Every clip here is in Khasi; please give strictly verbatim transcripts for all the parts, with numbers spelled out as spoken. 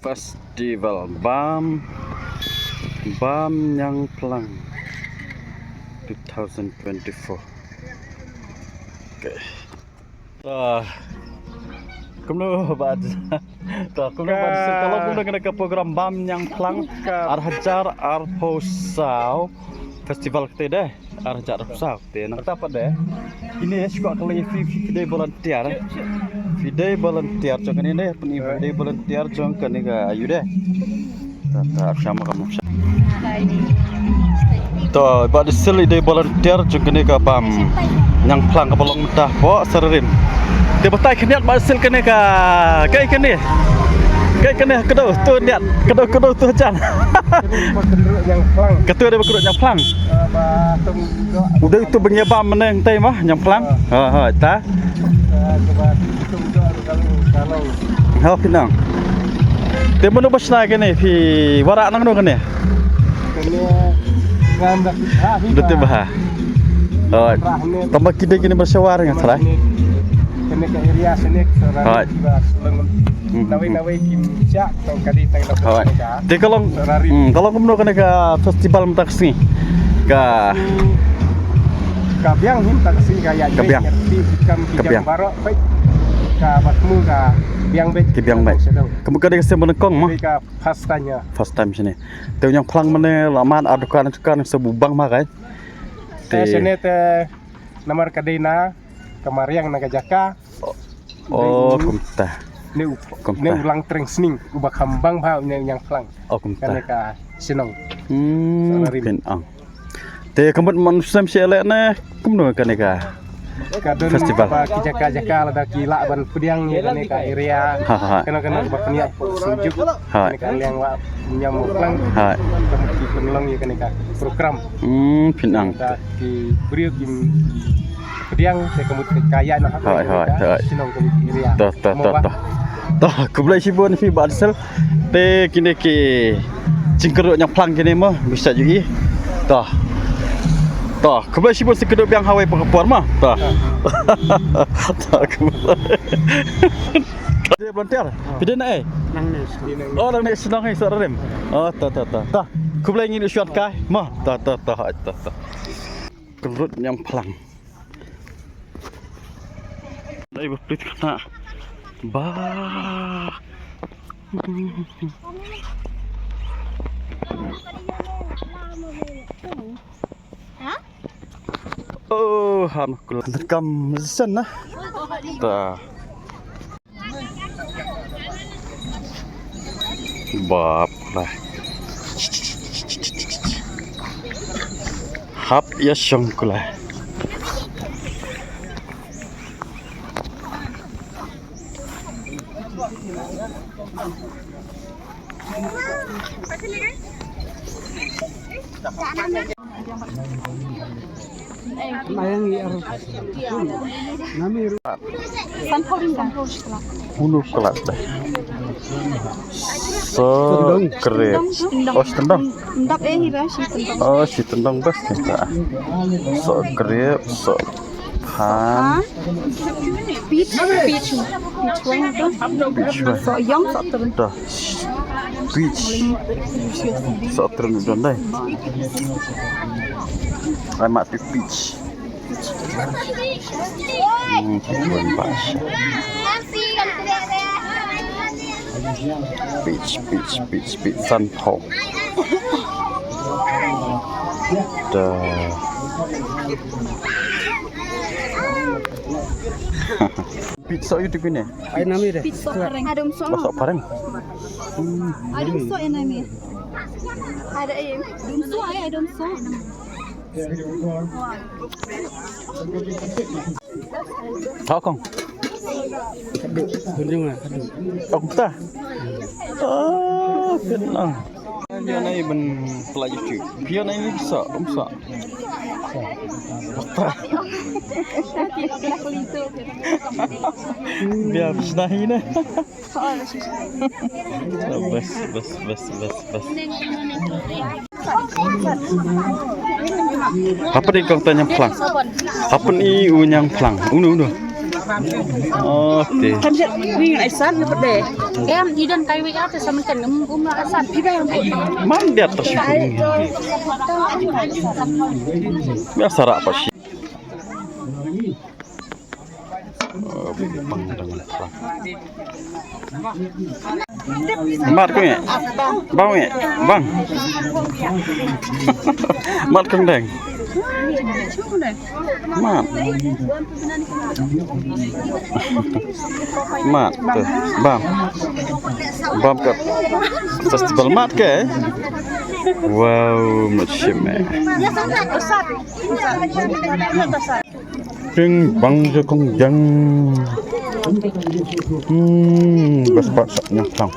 Festival Bam, Bam Ñiangphlang two thousand twenty-four. Okay. Ah, kumno ba, to, kumno ba, ka, kumno kane ka program Bam Ñiangphlang ka ar hajar arphew saw, festival kata de. Ar hajar arphew saw te nangta pat de. Ine shuwa ka lei phi, phi dei volunteer. Phi dei volunteer jong kane de, phi dei volunteer jong kane ka ayu de. Ta, ta, shama kam sha. To, Bah Disil i dei volunteer jong kane ka Bam Ñiangphlang kaba long mynta hapoh Sararin. Te batai khyndiat Bah Disil kane ka, kai kane. Kai kane, kado, to niat, kado, kado to jan. Katu dei ba kyrduh Ñiangphlang. Udah itu bang ya bam meneng tai mah Ñiangphlang. Ha ha ta. Ha pinang. Te mano ba shna kane phi wara nang no kane. Udah tu bah. Oh, tambah kita kini bersawar dengan sarai. Kane ka area sene ka Sararin ba sulung nawei nawei kim sha tang kali tang da. Te ka long, hmm, ka long kumno kane ka festival mynta ka sngi? Ka, ka biang hi mynta ka sngi ka ïa ka biang. Ka biang baroh peit ka ba kmu ka biang beit. Ka biang beit. Ka mut ka dei ka sien ba nyngkong ma. Ka first time ïa. First time shane. Te u Ñiangphlang mane la man ar dukan dukan sa bu bang ma kai. Te shane te namar ka dei na ka mariang na ka jaka. Oh, kumta. Ne u, kumta. Ne u lang treng sning uba kham bang bha u Ñiangphlang. Oh, kumta. Kane ka shnong. Hmm, phin ang. Te ka mut man sem shi le ne kumno kane ka festival. Ka don ba ki jaka jaka lada ki lah ban pdiang ïa kane ka area. Ha ha. Kane kane ba pynïap sunjuk. Ha. Kane ka liang wa ñiam u klang. Ha. Ka mut ki pynlong ïa kane ka program. Hmm, phin ang. Ki briew ki pdiang te ka mut ka ïa na. Hai hai hai. Shnong ka mut area. Toh toh toh toh. Toh, khublei shibun phi Bah Disil. Te kine ki jingkyrduh Ñiangphlang kine mo bisa ju i. Toh. Toh, khublei shibun, sa kyrduh biang ha kawei pat ka por mo. Toh. Toh, khublei. Phi dei volunteer? Phi dei na ei? Oh, nang ne shnong hi Sararin. Oh, toh toh toh. Toh, khublei, ngin ïa shuwa kai mo. Toh toh toh toh toh. Kyrduh Ñiangphlang. Dei ba plit kena. Ba. Oh, han kul. Kam sen na. Ta. Bap lah. Hap ïa shong kula. Unu klat deh. So krep. Oh, shi tyndong. Oh, shi tyndong bas kita. So krep, so pan. Peach, peach, peach wine tu. Peach wine. Sok ïong, sok trun. Dah. Peach. Sok trun udah dai. Ai mat tu peach. Hmm, peach wine bas. Peach, peach, peach, peach, sanphew. Dah. Peach sok ïa u tu kine. Ai nami deh. Peach sok pareng. Adum sok. Ba sok pareng. Hmm. Adum sok ïa nami. Ada eh. Adum sok ai, adum sok. Thok kong. Kunjung ah. Thok ta. Ah, kenal. Dia naik ben pelaju tu. Dia naik ni besar, besar. Besar. Dia besar ni. Bas, bas, bas, bas, bas. Hapdeng kong ta Ñiangphlang. Hapdeng i u Ñiangphlang. Unu, unu. Oh, te. Tam shet ring ai san ne pede. Em, i don kai wei ate sa menten, um, um, ai san. Pi bai. Man dia tas. Biasa rak pasi. Oh, bang dengan terang. Mat ko nge? Bang nge? Bang. Mat kong deng. Mat. Mat. Bam. Bam ka festival mat ke. Wow, mat shim eh. Ping bang je kong jang. Hmm, bas bas nyang sang.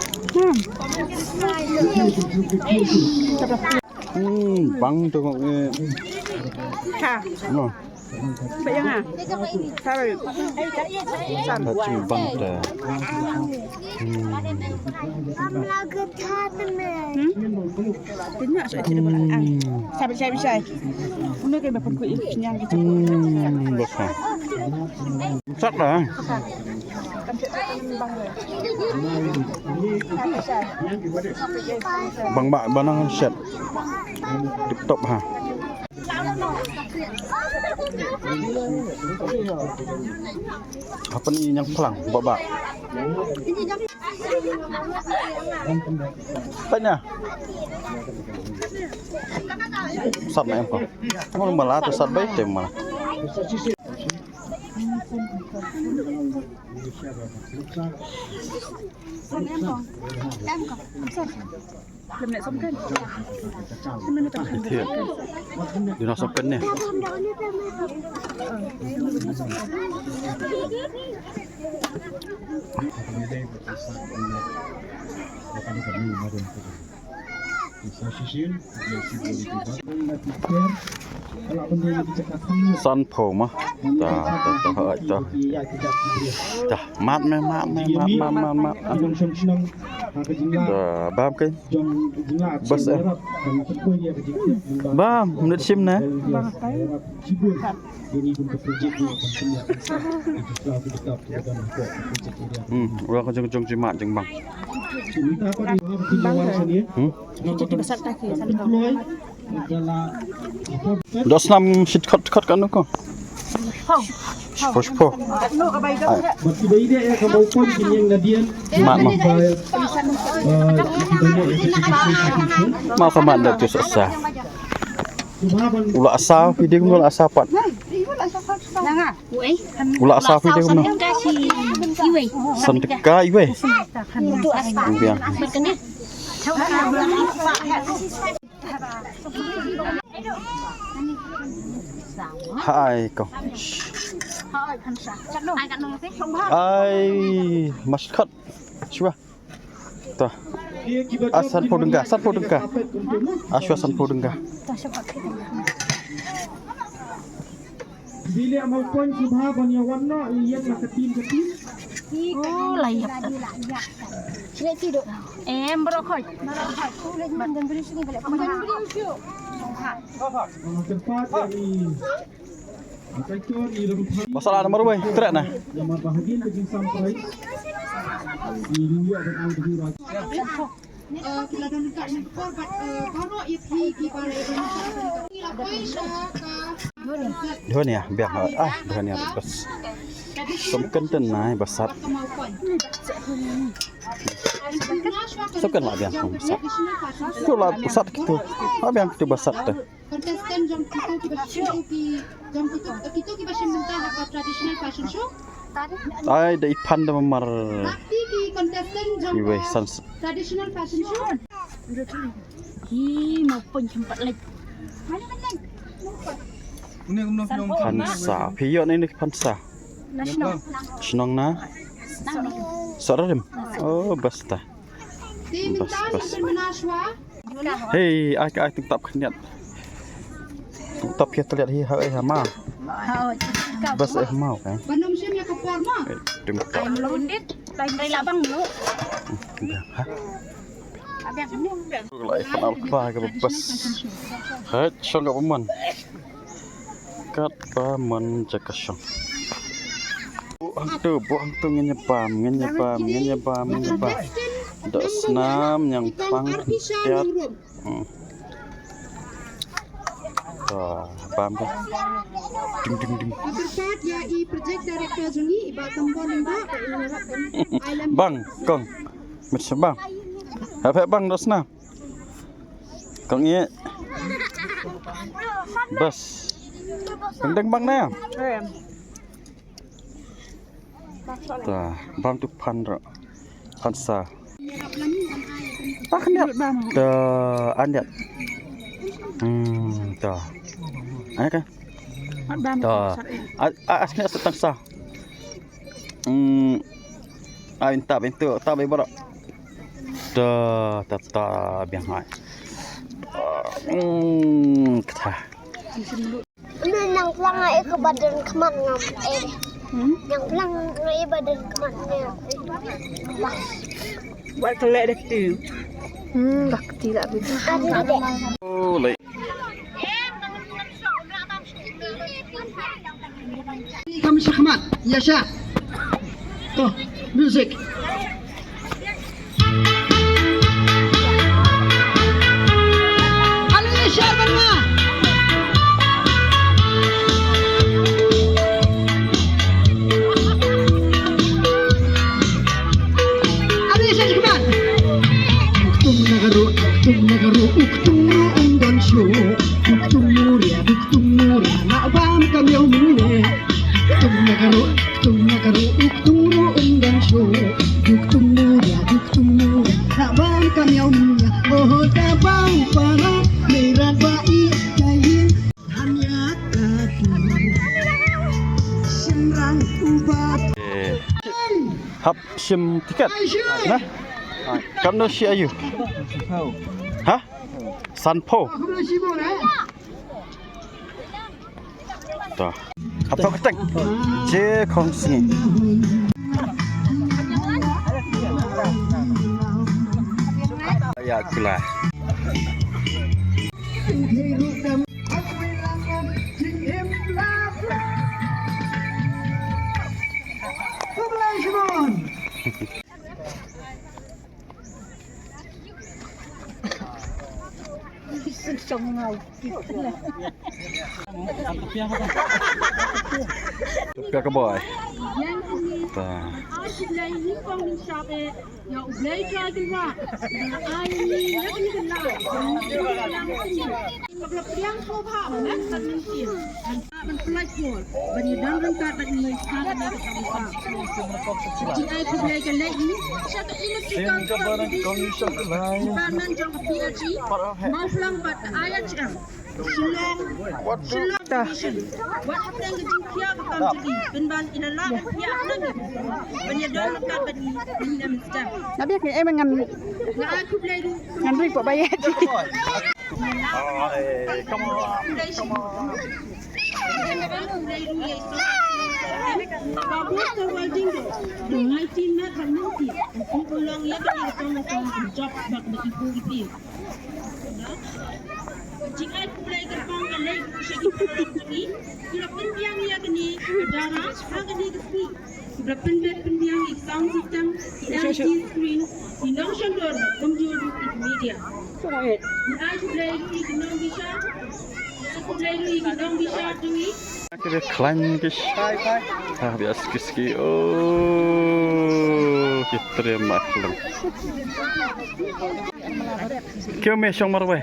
Hmm, bang je kong eh. Ka. No. Ba yang ah. Sorry. San. Ka chim bang ta. Hmm. Hmm? Tanya saya tidak berang. Sabi, sabi, sabi. Ini kayak bapak kuih yang gitu. Hmm, bos. Sat dah. Bang bak banang set. Tip top ha. Apa ni yang pelang bak bak. Tanya. Sat na em ko. Mo mala tu sat bai tem mala. Thied. Dina sopken ne. Sanphew ma. Ta, ta, ta, ta. Ta, mat me, mat me, mat, mat, mat, mat. Ta, bam ke. Bas eh. Bam, minit sim ne. Hmm, ura ka jong jong jimat jong bang. Hmm? Dos nam sit khot khot kan ko. Shiphew, shiphew. Mat ma. Ma ka mat da tu sa sa. Ula asa video ula asa pat. Ula asa video no. San teka iwe. Biang. Hai ko. Ai, mas khot. Shwa. Ta. Ah, sanphew tyngka, sanphew tyngka. Ah, shwa sanphew tyngka. Bili amal pon subha ban ya wan no, iyat la katim katim. Oh, la iyat. Sini tidur. Em, bro khoi. Tempat dari Masalah nomor wei, trek na. Dhon ya, biang ha. Ah, dhon ya, bas. Som kenten nai, basat. Som ken la biang, basat. Tu la basat kitu. La biang kitu basat tu. Contestant jong kito kiba shim, kito ki, jong kito, kito kiba shim bynta ha ka traditional fashion show. Ai, da i phan da mamar. Lak ti ki contestant jong, iwei, ka san s- traditional fashion show. Hi, mau pun jempat lagi. Phan sa, phi ïoh ne ne phan sa. National. Shnong na? Sararim. Oh, basta. Bas, bas. Hei, ai ka ai tang tap khniat. Tang tap hi tliat hi ha, eh, ha ma. Bas, eh, mau kan. Banum sim ya ka por ma. Eh, tang tap. Ai melundit, tai labang lu. Dah, ha. Abang ni. Lai pan al kba ka bas. Hai, shong ka paman. Kat paman jaka shong. Buh hangtu, buh hangtu, ngin ïa bam, ngin ïa bam, ngin ïa bam, ngin ïa bam. Doh snam ñiangphlang, tiat. Hmm. To, bam ka. Ding, ding, ding. Bang, kong. Mut sa bang. Hap, hap, bang, doh snam. Kong ïa. Bas. Ding, ding, bang na. Ta, bam tu phan ro. Phan sa. Ta khniat. Ta, andiat. Hmm, ta. Ai ka. Ta. A, a, as khniat sa tang sa. Hmm. Ai, tap, tu, tap, ai, barak. Ta, ta, ta, biang hai. Hmm, kata. Nang plang ai ka badan khmat ngam, eh. Hmm? Nang plang ai badan khmat ngam, eh. Bah. Buat kelek dah tu. Hmm, dah kecil lah tu. Ada dek. Oh, lai. Kam shah khmat, ïa shah. To, music. Alicia Benma. Alicia, come on. Uktung nagaru, uktung nagaru, uktung ru um don shu. Uktung muria, uktung muria, na bam kam yau mune. Uktung nagaru, uktung nagaru, uktung ru um don shu. Uktung muria, uktung muria, na bam kam yau mune. Oh, da bau para, mera ba i kayin. Eh, hap shim tiket. Nah. Kam no shi ayu. Ha? Sanphew. To. Hap to keteng. Je kong sngi. Ya kula. Pia ka boy. Ta. Ïa U Blei Trai Kynrad, nga ai ïa ngi ïa kane ka lad, ban ïa pdiang sngewbha ban ïa sat mynsiem, ban sah ban pynlait por, ban ïadon ryngkat bad ngi ha kane ka kamra. Jingïai khublei ka leit sha ka Electrical Committee, Department jong ka P R G, Mawphlang bad ka I H M. Shillong, Shillong Division. Wat hapdeng ka jingkhia ka kam jong i, pynban i la lah ban khia hangne. Ban ïadon ryngkat bad ngi, mynne mynstep. Nga biang ngi, eh, ngan, nga ai khublei ruh. Ngan ri ko ba ïa. Khublei ruh ïa i Sir Babu Sir Waldingo. Ngai tin na kan ngi. Kum long ïa ka jingkam ka jop bad ka jingkam. Jingïai khublei kyrpang ka leit sha ki paralok jong ngi, ki la pynbiang ïa kane ka dara ha kane ka sngi. Ki la pynbeit pynbiang ïa ki sound system, ki L E D screen, ki nongshon dur bad kumjuh ruh ki media. Jingïai khublei ruh ïa ki nongbishar, jingïai khublei ruh ïa ki nongbishar jong ngi. Ki dei khlaiñ ki. Ha, bias ki ski. Oh, ki triem ma khlaiñ. Kiew me shong marwei.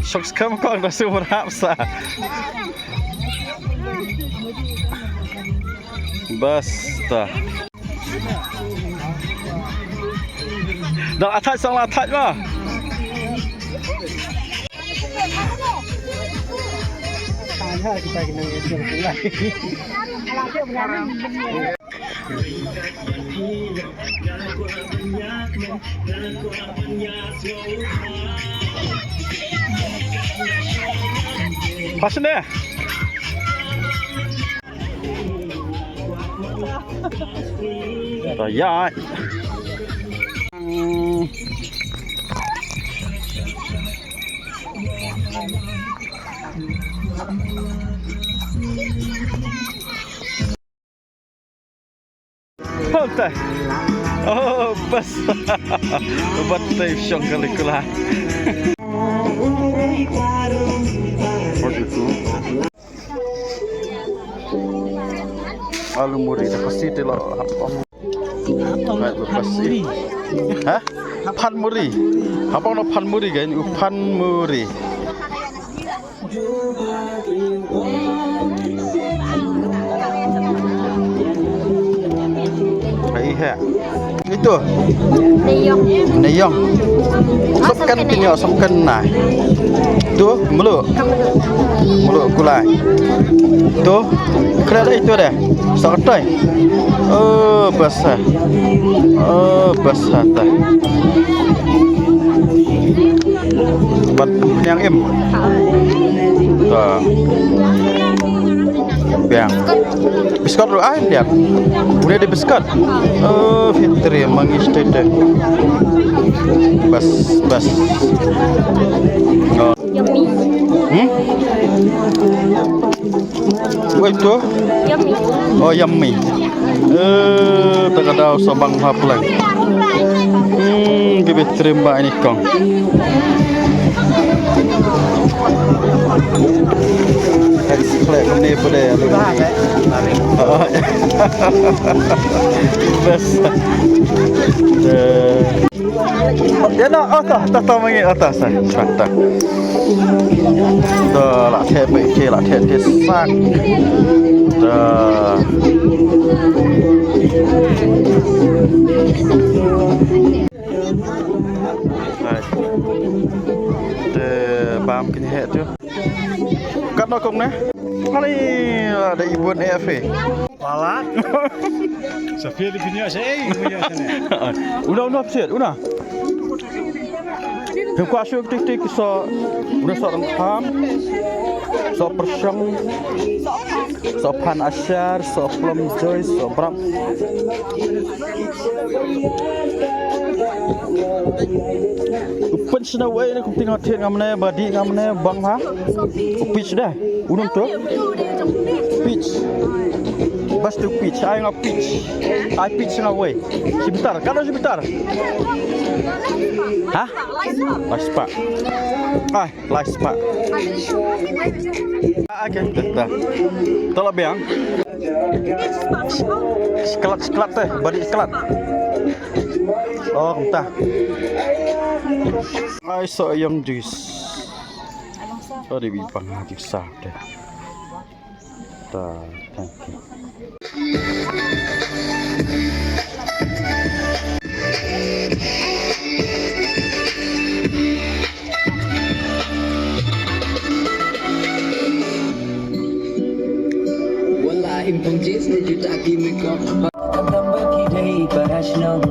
Shong skhem kong da sumar hap sa. Basta. Dang attack, sang attack ma. Pas ne. Raya. Te. Oh, bas. Bat te shong kali kula. Alu muri da pasi te lo. Phan muri. Ha? Phan muri. Hapang no phan muri kan? U phan muri. Ai ha. Itu. Neyong. Neyong. Sopkan pinyo, sopkan na. Tu, mulu. Mulu kulai. Tu, kena dah itu dah. Sokatoi. Oh, basah. Oh, basah ta. Bat yang im. Ta. Biang. Biskot ruh ai lihat. Boleh di biskot. Oh, Fitri mangis tete. Bas, bas. Oh. Yummy. Hmm? Wait tu. Yummy. Oh, yummy. Eh, tak ada sabang haplang. Hmm, gibi terima ini kong. Explain ni pada lu. Bas. Eh. Ya no, atas, atas, atas, mangi atas, eh. Atas. Dah lah, teh, baik, teh, lah, teh, teh, sak. Dah. Hai. Teh, bam, kini heh tu. Kat no kong ne? Kali, ada ibu ne, Efe. Palat. Safia di punya sei, punya sana. Una, una, psit, una. Phi kwah shu tik tik so, una so rang kham. So pyrshang. So phan ashar, so plum joy, so brap. U pynshna wei na kum ting ha thied ngam ne, ba dih ngam ne, bang ha. U pitch deh. Unum tu? Pitch. Bas tu pitch. Ai nga pitch. Ai pitch nga wei. Shi bitar. Kano shi bitar? Ha? Lai spah. Ai, lai spah. Okey, dah. Tolak biang. Sekelat, sekelat teh. Balik sekelat. Oh, entah. Ai, so yang juice. Oh, di bipang juice teh. Ta, thank you. Wala in pang jis ne juta ki mi ko. Tamba ki dei para shnong.